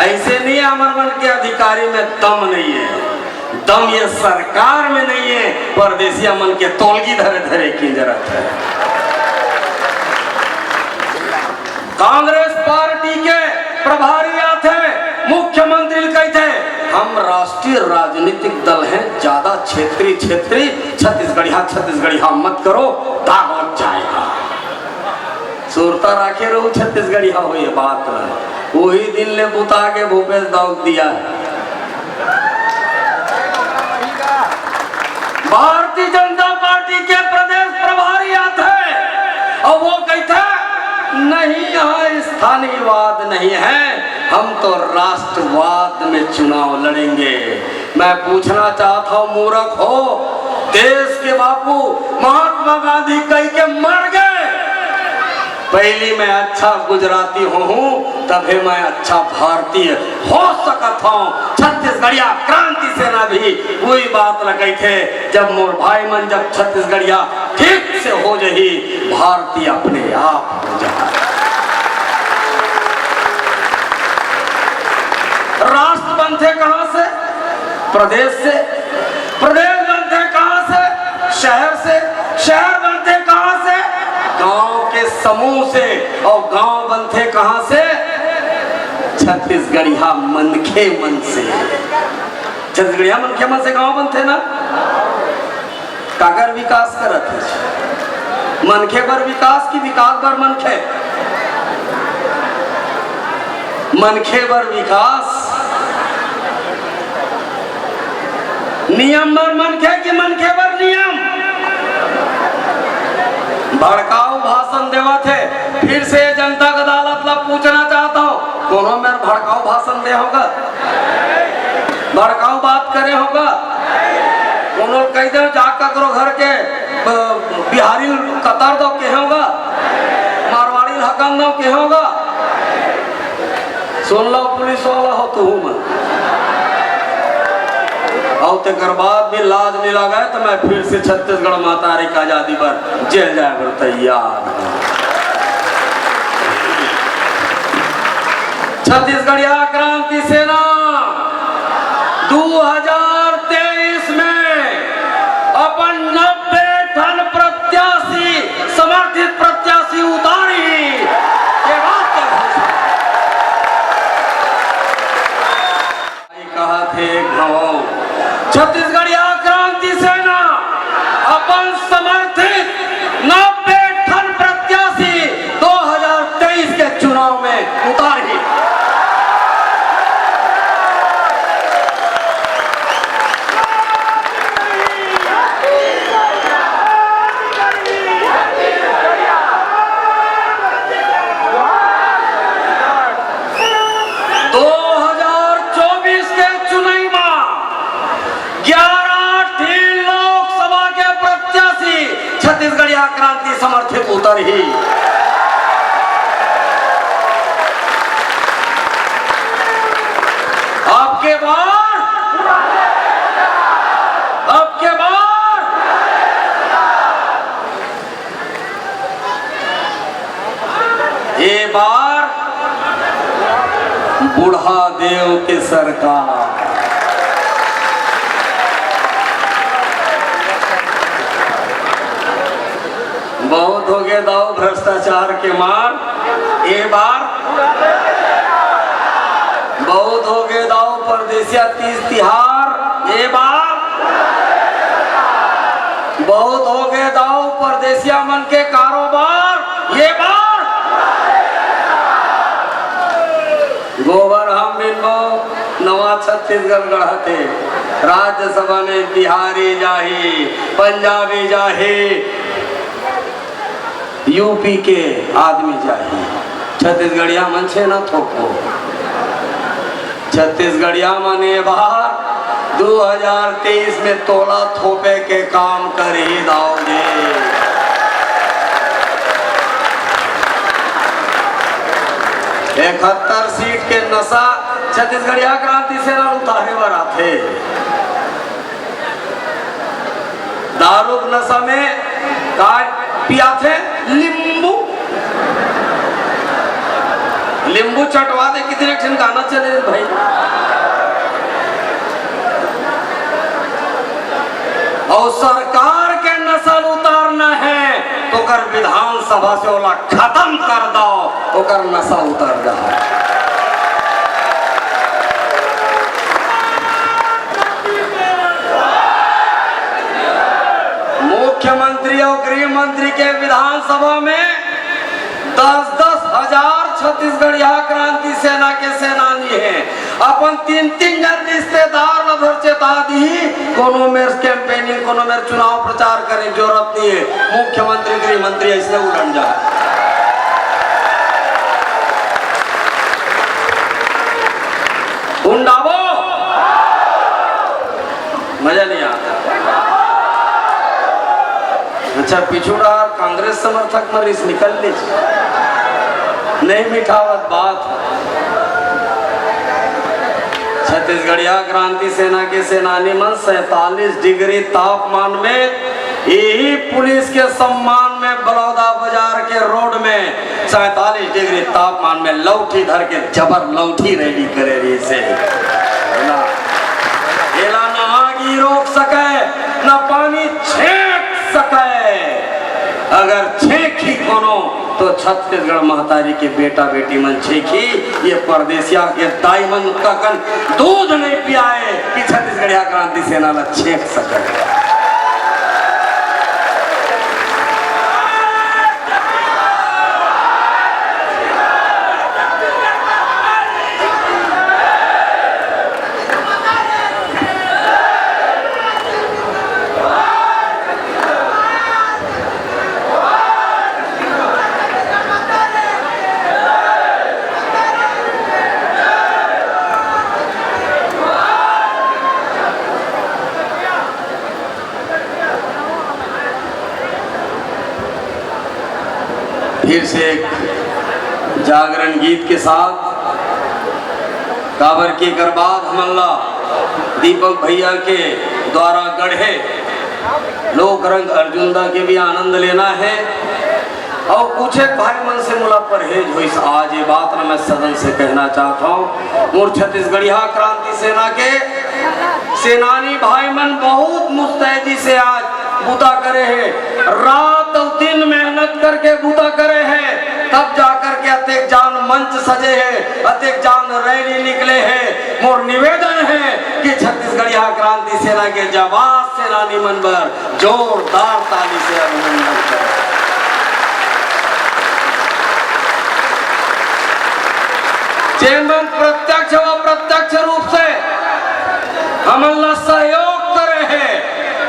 ऐसे नहीं, हमर मन के अधिकारी में दम नहीं हे, दम ये सरकार में नहीं हे, परदेसिया मन के तोलगी धरे धरे की जरूरत हे। कांग्रेस पार्टी के प्रभारी आथे, मुख्यमंत्री ल कहिथे, "हम राष्ट्रीय राजनीतिक दल हैं, ज्यादा क्षेत्रीय, क्षेत्रीय, छत्तीसगढ़िया, छत्तीसगढ़िया मत करो, दाग लग जाएगा।" सुरता राखे रहू, छत्तीसगढ़िया हो ये बात ल। वही दिन ले बुता के भूपेश दाऊ दिया है। भारतीय जनता पार्टी के प्रदेश प्रभारी आथे अउ वो कहिथे, "नहीं, यहाँ स्थानीयवाद नहीं है, हम तो राष्ट्रवाद में चुनाव लड़ेंगे।" मैं पूछना चाहता हूँ, मूर्ख हो, देश के बापू महात्मा गांधी कहिके मर गए, पहली मैं अच्छा गुजराती होहूं, तभे मैं अच्छा भारतीय हो सकत हूं। छत्तीसगढ़िया क्रांति सेना भी वही बात ल कहिथे, जब मोर भाई मन, जब छत्तीसगढ़िया ठीक से हो जही, भारतीय अपने आप हो जाए। राष्ट्र बनथे कहां से? प्रदेश से। प्रदेश बनथे कहां से? शहर से। शहर बनथे कहां से? गांव के समूह से। अउ गांव बनथे कहां से? छत्तीसगढ़िया मनखे मन से। छत्तीसगढ़िया मनखे मन से गांव बनथे ना। काकर विकास करत हे? मनखे बर विकास कि विकास बर मनखे? मनखे बर विकास। नियम बर मनखे कि मनखे बर नियम? भड़काऊ भाषण देवत हे। फिर से जनता अदालत ला पूछना चाहता हूं, कोनो मेर भड़काऊ भाषण दे होगा? भड़काऊ बात करे होगा? कोनो कहि दे जा ककरो घर के, अ, बिहारी ल कतर दो कहे होगा? मारवाड़ी ल हकन दो कहे होगा? सुन लो पुलिस वाला हो तुहू मन। अउ तेकर बाद भी लाज नहीं लगे तो मैं फिर से छत्तीसगढ़ महतारी के आजादी बर जेल जाए बर तैयार हूं। छत्तीसगढ़िया क्रांति सेना दू हजार तेईस में अपन नब्बे ठन प्रत्याशी, समर्थित प्रत्याशी उतारी। ये बात तो कहत हे घाव। छत्तीसगढ़िया क्रांति सेना अपन समर्थित नब्बे ठन प्रत्याशी दो हजार तेईस के चुनाव में उतारही। दो हजार चौबीस के चुनाव में ग्यारह ठी लोकसभा के प्रत्याशी छत्तीसगढ़िया क्रांति समर्थित उतरही। अब के बार, अब के बार ये बार बुढ़ा देव के सरकार। बहुत हो गए दाऊ भ्रष्टाचार के मार, ये बार बहुत हो गए दाऊ परदेसिया तीज तिहार, ये बार बहुत हो गए दाऊ परदेसिया मन के कारोबार, ये बार गोबर हम बिनबो, नवा छत्तीसगढ़ गढ़त हे। राज्यसभा में बिहारी जाही, पंजाबी जाही, यूपी के आदमी जाही। छत्तीसगढ़िया मन छेना थोपो। छत्तीसगढ़िया मन ए बार दू हजार तेईस में तोला थोपे के काम करही दाऊ जी। इकहत्तर सीट के नशा छत्तीसगढ़िया क्रांति सेना उतारे बर आथे। दारू के नशा में का पियाथे? लींबू। लींबू चटवा दे, कितने ठन गाना चले भाई। अउ सरकार के नशा उतारना हे तो ओकर विधानसभा से ओला खतम कर दव, ओकर नशा उतर जाय। मंत्री के विधानसभा में दस दस हजार छत्तीसगढ़िया क्रांति सेना के सेनानी हे। अपन तीन तीन झन रिश्तेदार ल धर चेता दिही, कोनो मेर campaigning, कोनो मेर चुनाव प्रचार करे जरूरत नहीं हे। मुख्यमंत्री, गृह मंत्री ऐसे उलट जा। उंडाबो, मजा नहीं आता। अच्छा, पिछू डहर कांग्रेस समर्थक मन रिस निकल ली, नहीं मिठावत बात। छत्तीसगढ़िया क्रांति सेना के सेनानी मन सैंतालीस डिग्री तापमान में यही पुलिस के सम्मान में बलौदा बाजार के रोड में सैंतालीस डिग्री तापमान में लौठी धर के जबर लौठी रैली करे रहिसे। एला ना आगी रोक सके, ना पानी छेंक सके। अगर छेंकही कोनो तो छत्तीसगढ़ महतारी के बेटा बेटी मन छेंकही। ये परदेसिया के दाई मन ककन दूध नहीं पियाए कि छत्तीसगढ़िया क्रांति सेना ला छेंक सके। फिर से एक जागरण गीत के साथ, काबर के एकर बाद हमन ला दीपक भैया के द्वारा गढ़े लोक रंग अर्जुन दा के भी आनंद लेना है। और कुछ एक भाई मन से मोला परहेज होइस, आज ये बात ना मैं सदन से कहना चाहता हूँ। मोर छत्तीसगढ़िया क्रांति सेना के सेनानी भाई मन बहुत मुस्तैदी से आज बूता करे हे, रात और दिन मेहनत करके बूता करे हे, तब जाकर के अतेक जान मंच सजे हे, अतेक जान रैली निकले हे। मोर निवेदन हे कि छत्तीसगढ़िया क्रांति सेना के जाबाज सेनानी मन बर जोरदार ताली से अभिनंदन करें। जेन मन प्रत्यक्ष व अप्रत्यक्ष रूप से हमन ला सहयोग करे हे,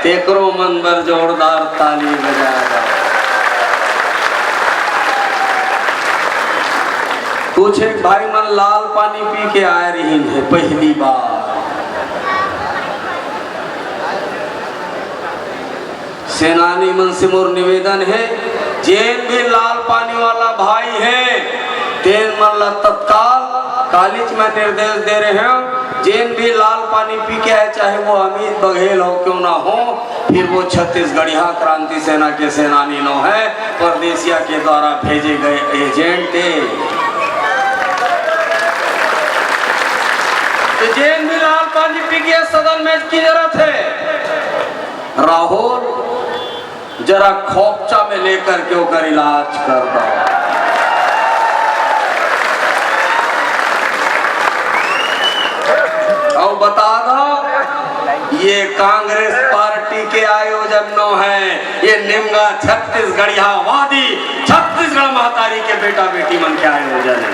तेकरो मन बर जोरदार ताली बजा जाए। कुछ एक भाई मन लाल पानी पी के आए रहिन हे पहली बार। सेनानी मन से मोर निवेदन हे, जेन भी लाल पानी वाला भाई हे, तेन मन ला तत्काल, कालीच मैं निर्देश दे रहे हूँ, जेन भी लाल पानी पी के आए, चाहे वो अमित बघेल हो क्यों ना हो, फिर वो छत्तीसगढ़िया क्रांति सेना के सेनानी नो हे, परदेसिया के द्वारा भेजे गए एजेंट हे। तो जेन भी लाल पानी पी के सदन में की जरूरत हे, राहुल, जरा खोपचा में लेकर के ओकर इलाज कर दो। और बता दो, ये कांग्रेस पार्टी के आयोजन नो हे, ये निमगा छत्तीसगढ़िया वादी छत्तीसगढ़ महतारी के बेटा बेटी मन के आयोजन हे।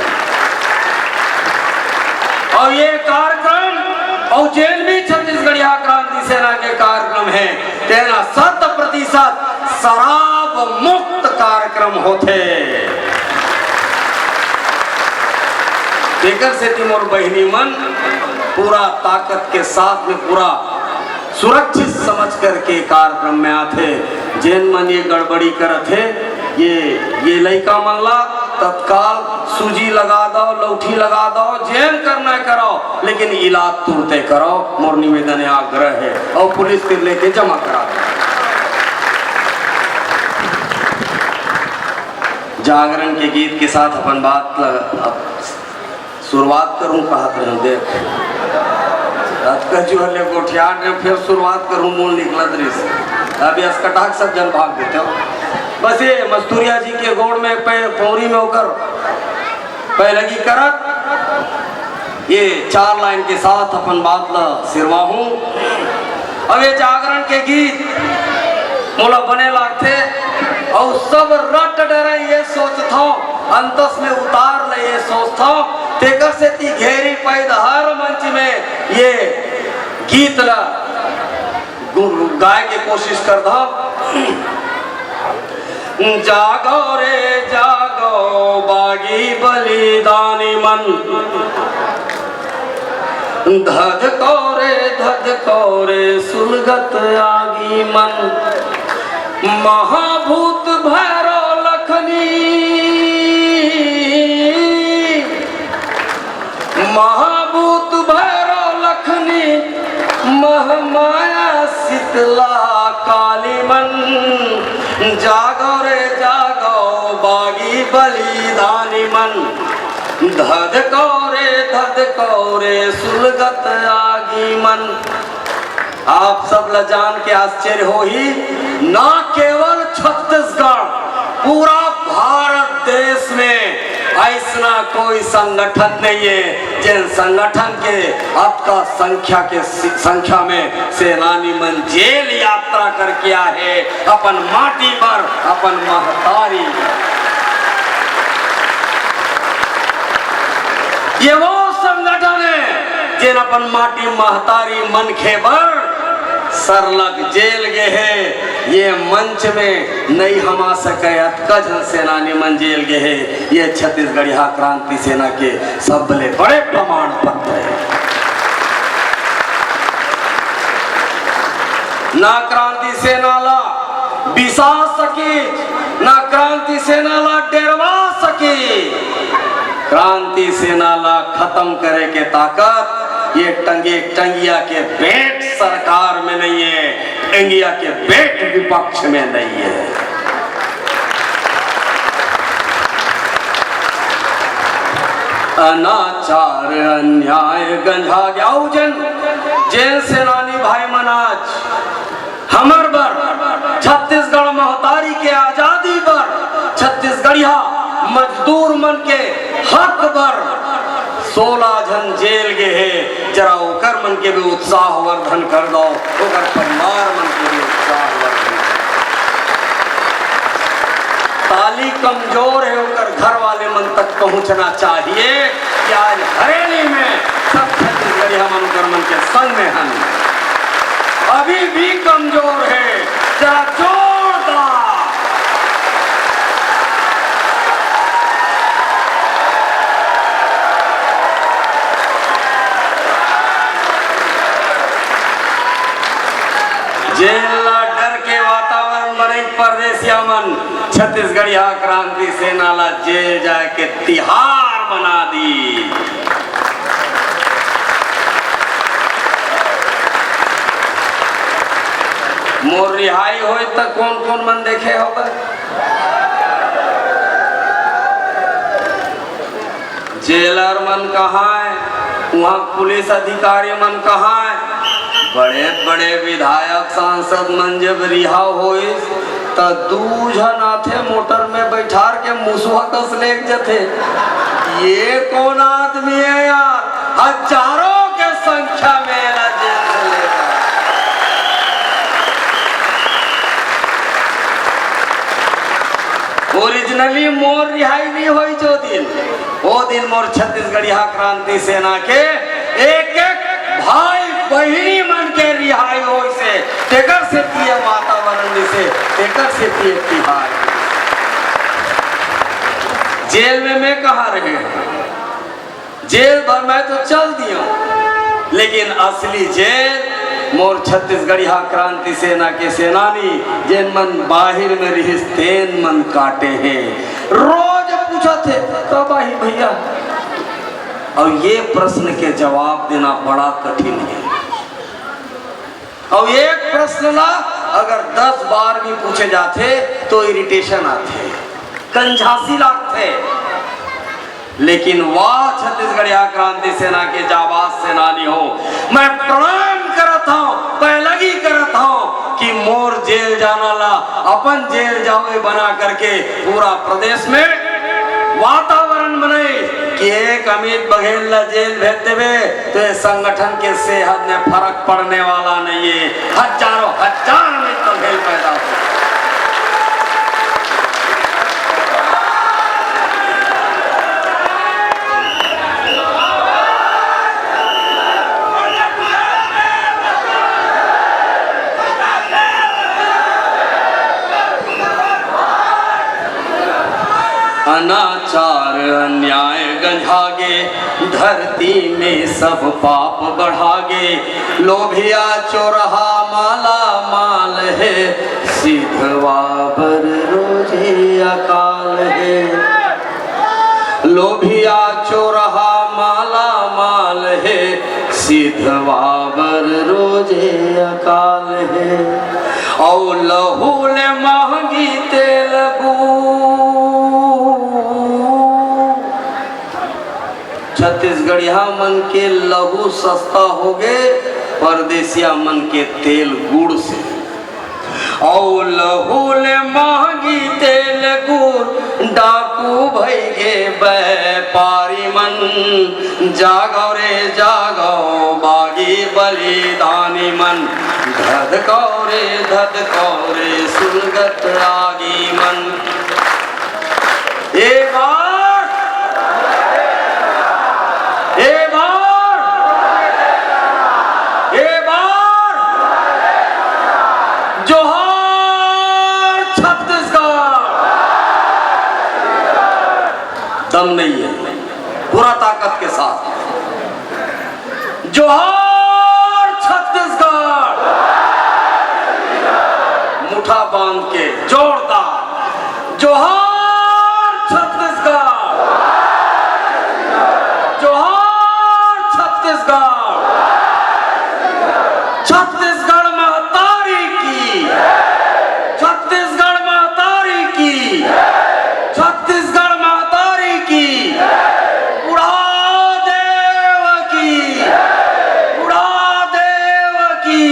और ये कार्यक्रम और जेन भी छत्तीसगढ़िया क्रांति सेना के कार्यक्रम हे, तेला शत प्रतिशत शराब मुक्त कार्यक्रम होथे। तेकर सेती मोर बहिनी मन पूरा ताकत के साथ में, पूरा सुरक्षित समझ करके कार्यक्रम में आथे। जेन मन ये गड़बड़ी करत हे, ये, ये लइका मन ला तत्काल सूजी लगा दो, लौठी लगा दो, जेन करना हे करो, लेकिन इलाज तुरते करो। मोर निवेदन हे, आग्रह हे, और पुलिस फिर लेके जमा करा दो। जागरण के गीत के साथ अपन बात ल-, अब शुरुआत करूं, कहत रहूं, देख, अतका जुहर ले गोठियात रहेंव, फेर शुरुआत करूं, मूल निकलत रहिस। अब ये असकटाक सब जन भाग देते हो। बस ये मस्तूरिया जी के गोड़ में, पै-, पौरी में ओकर पैलगी करत, ये चार लाइन के साथ अपन बात ला सिरवाहूं। अब ये जागरण के गीत मोला बने लागथे। अउ सब रट डरे ये सोचथंव, अंतस में उतार ले ये सोचथंव, तेकर सेती घेरी पैद हर मंच में ये गीत ला गु-, गाए के कोशिश करथंव। जागो रे जागो बागी बलिदानी मन, धधको रे धधको रे सुलगत आगी मन। महाभूत भैरव लखनी, महाभूत भैरव लखनी, महामाया शीतला काली मन। जागो रे जागो बागी बलिदानी मन, धधको रे धधको रे सुलगत आगी मन। आप सब ला जान के आश्चर्य होही, ना केवल छत्तीसगढ़, पूरा भारत देश में अइसना कोई संगठन नहीं है, जेन संगठन के अतका संख्या के सि-, संख्या में सेनानी मन जेल यात्रा करके आए हे, अपन माटी बर, अपन महतारी बर। ये वो संगठन है, जेन अपन माटी महतारी मनखे बर सरलग जेल गे हे। ये मंच में नइ हमा सके, अतका झन सेनानी मन जेल गे हे। ये छत्तीसगढ़िया क्रांति सेना के सबले बड़े प्रमाण पत्र हे। ना क्रांति सेना ला बिसा सकी, ना क्रांति सेना ला डेरवा सकी। क्रांति सेना ला खतम करे के ताकत ये टंगे टंगिया के बेंट सरकार में नहीं है, टंगिया के बेंट विपक्ष में नहीं है। अनाचार अन्याय गंजा गे। अउ जेन, जेन सेनानी भाई मन आज हमर बर, छत्तीसगढ़ महतारी के आजादी बर, छत्तीसगढ़िया मजदूर मन के हक बर सोलह झन जेल गे हे, जरा ओकर मन के भी उत्साह वर्धन कर दो, ओकर परिवार मन के भी उत्साह वर्धन कर दो। ताली कमजोर हे, ओकर घर वाले मन तक पहुंचना चाहिए कि आज हरेली में सब छत्तीसगढ़िया मन ओकर मन के संग में हन। अभी भी कमजोर हे, जरा जोरदार। जेल ला डर के वातावरण बनई परदेसिया मन, छत्तीसगढ़िया क्रांति सेना ला जेल जाए के तिहार बना दी। मोर रिहाई होय त कोन कोन मन देखे होगा? जेलर मन कहाँ हे? उहाँ पुलिस अधिकारी मन कहाँ हे? बड़े-बड़े विधायक सांसद मन जब रिहा होइस, त दू झन आथे मोटर में बैठार के मुसवा कस लेग जथे। ये कोन आदमी हे यार? हजारों के संख्या में एला जेल से लेगा। Originally मोर रिहाई नइ होइस ओ दिन, ओ दिन मोर छत्तीसगढ़िया क्रांति सेना के एक-एक भाई बहिनी मन के रिहाई होइस हे, तेकर सेती ये वातावरण रिहिस हे, तेकर सेती ये तिहार। जेल में मैं कहाँ रहे हँव? जेल भर मैं तो चल दियों, लेकिन असली जेल मोर छत्तीसगढ़िया क्रांति सेना के सेनानी, जेन मन बाहिर में रिहिस, तेन मन काटे हे। रोज पूछत हे, "कब आही भैया?" अउ ये प्रश्न के जवाब देना बड़ा कठिन हे। अउ एक प्रश्न ला अगर दस बार भी पूछे जाथे, तो irritation आथे, कंझासी लागथे। लेकिन वाह, छत्तीसगढ़िया क्रांति सेना के जाबाज सेनानी हो, मैं प्रणाम करत हँव, पैलगी करत हँव कि मोर जेल जाना ला अपन जेल जावे बना करके पूरा प्रदेश में वातावरण बनाइस कि एक अमित बघेल ला जेल भेज देबे, तो ये संगठन के सेहत में फरक पड़ने वाला नहीं हे। हजारों हजार अमित बघेल पैदा हो। अनाचार अन्याय गंजागे, धरती में सब पाप बढ़ागे। लोभिया चोरहा माला माल हे, सिधवा बर रोजे अकाल हे। लोभिया चोरहा माला माल हे, सिधवा बर रोजे अकाल हे। अउ लहू ले महंगी तेल गुर। छत्तीसगढ़िया मन के लहू सस्ता होगे परदेसिया मन के तेल गुड़ से। अउ लहू ले महंगी तेल गुर, डाकू भइगे बैपारी मन। जागव रे जागव बागी बलिदानी मन, धधकव रे धधकव रे सुलगत आगी मन। ए बार, ए बार, ए बार जोहार छत्तीसगढ़। दम नहीं है, पूरा ताकत के साथ। जोहार छत्तीसगढ़। मुठा बांध के जोरदार। जोहार छत्तीसगढ़। जोहार छत्तीसगढ़। छत्तीसगढ़ महतारी की। छत्तीसगढ़ महतारी की। छत्तीसगढ़ महतारी की। बुढ़ा देव की। बुढ़ा देव की।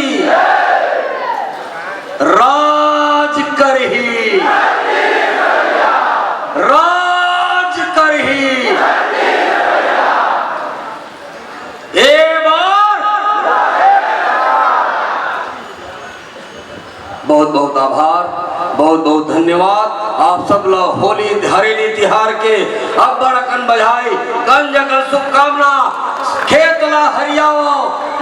राज करही, राज करही। ए बार बहुत बहुत आभार, बहुत बहुत धन्यवाद। आप सब ला होली हरेली तिहार के अब्बड़ अकन बधाई, गंज अकन शुभकामना। खेत ला हरियाओ,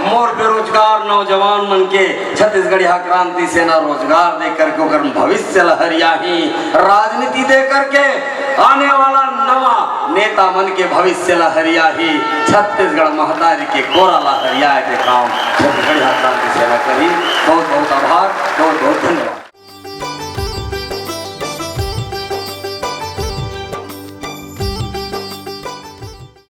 मोर बेरोजगार नौजवान मन के छत्तीसगढ़िया क्रांति सेना रोजगार दे करके ओकर भविष्य ला हरियाही। राजनीति दे करके आने वाला नवा नेता मन के भविष्य ला हरियाही। छत्तीसगढ़ महतारी के कोरा ला हरियाए के काम छत्तीसगढ़िया क्रांति सेना करही। बहुत बहुत आभार, बहुत बहुत धन्यवाद।